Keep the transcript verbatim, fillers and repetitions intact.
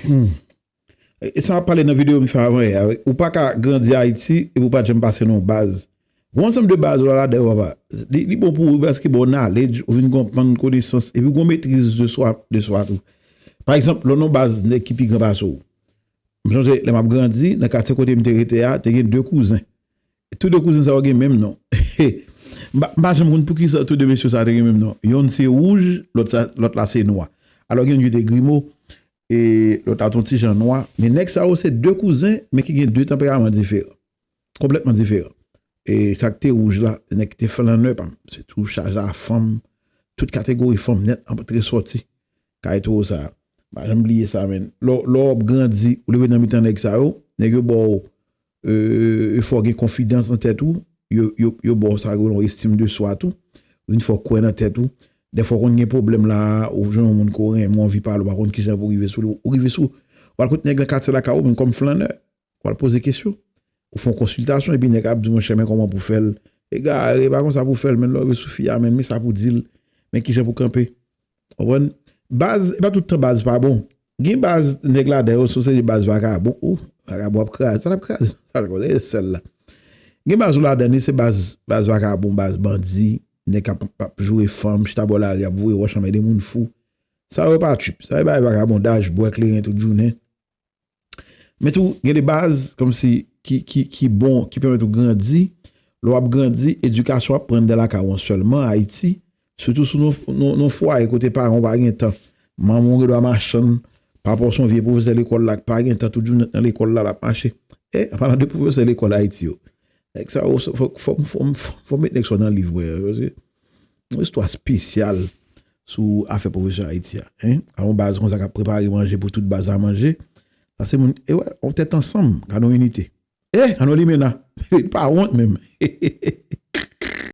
Hmm. E sa m ap pale nan videyo m fè avan yè a, ou pa ka grandi Ayiti epi ou pa t janm pase nan yon baz. Gon ansanm de baz ou la ladan yo, papa. Li, li bon pou ou paske bon knowledge, ou vin konprann konesans, epi gon metriz de swa, de swa tou. Pa egzanp, lè w nan baz nèg ki pi gran pase w. M sonje lè m ap grandi, nan katye kote m te rete a, te gen de kouzen. Tou de kouzen sa yo gen menm non. M pa, m pa janm konn poukisa tou de mesye sa te gen menm non. Yonn se wouj, lòt sa, lòt la se nwa. Alò gen yonn ki te grimo, e lòt la te yon ti jan nwa. Men nèg sa yo se de kouzen, men ki gen de tanperaman diferan. Konplètman diferan. E sa k te wouj la, nèg ki te flannè pa m. Se tou chaje a fanm, tout kategori fanm nèt, antre sòti. Kay towo sa. Pa janm bliye sa, men. Lè, lè w ap grandi, ou leve nan mitan nèg sa yo, nèg yo ba w, euh, yo fè w gen konfidans nan tèt ou, yo, yo, yo ba w sa yo rele yon estim de swa tou. Ou vin fè w kwè nan tèt ou. Dèfwa w konn gen pwoblèm la, ou jwenn yon moun ke w renmen, ou anvi pale, ou pa konn kijan pou rive sou li, ou rive sou, ou al kot nèg nan katye lakay ou, menm kòm flannè, ou al poze kesyon. Ou fè yon konsiltasyon, epi nèg ap di w, monchè, men kòman pou fè l. Egare, pa konsa pou fè l, men lè w rive sou fi a, men, men sa pou di l, men kijan pou kanpe. Konprann? Baz, e pa tout tan baz pa bon. Gen baz, nèg ladan yo, se yon seri de baz vakabon. Ou, vakabon ap kraze, sa l ap kraze, sa l konn, e sèl la. Gen baz ou ladan li, se baz, baz vakabon, baz bandi, nèg k ap, ap joure fanm, chita bò lari, ap voye wòch, anmède moun fou. Sa yo pa trip, sa yo bay vakabondaj, bwè kleren tout jounen. Men tou, gen de baz, kòmsi, ki, ki, ki bon, ki pèmèt ou grandi. Lè w ap grandi, edikasyon ap pran anndan lakay ou an sèlman, Ayiti. Sitou si w nan, nan, nan fwaye kote paran w pa gen tan. Manman w gendwa machann, papa w se yon vye pwofesè lekòl la k pa gen tan, tout jounen nan lekòl la, l ap mache. E, an palan de pwofesè lekòl Ayiti yo. Nèg sa yo, fò, fò, fò, fò, fò, fò met nèg sa yo nan liv mwen, paske yon istwa espesyal sou afè pwofesè Ayiti a, en? A yon baz konsa k ap prepare manje pou tout baz la manje. Sa se moun, e wè, yon tèt ansanm, gade yon inite. E, ann yon limena. Li pa wont menm.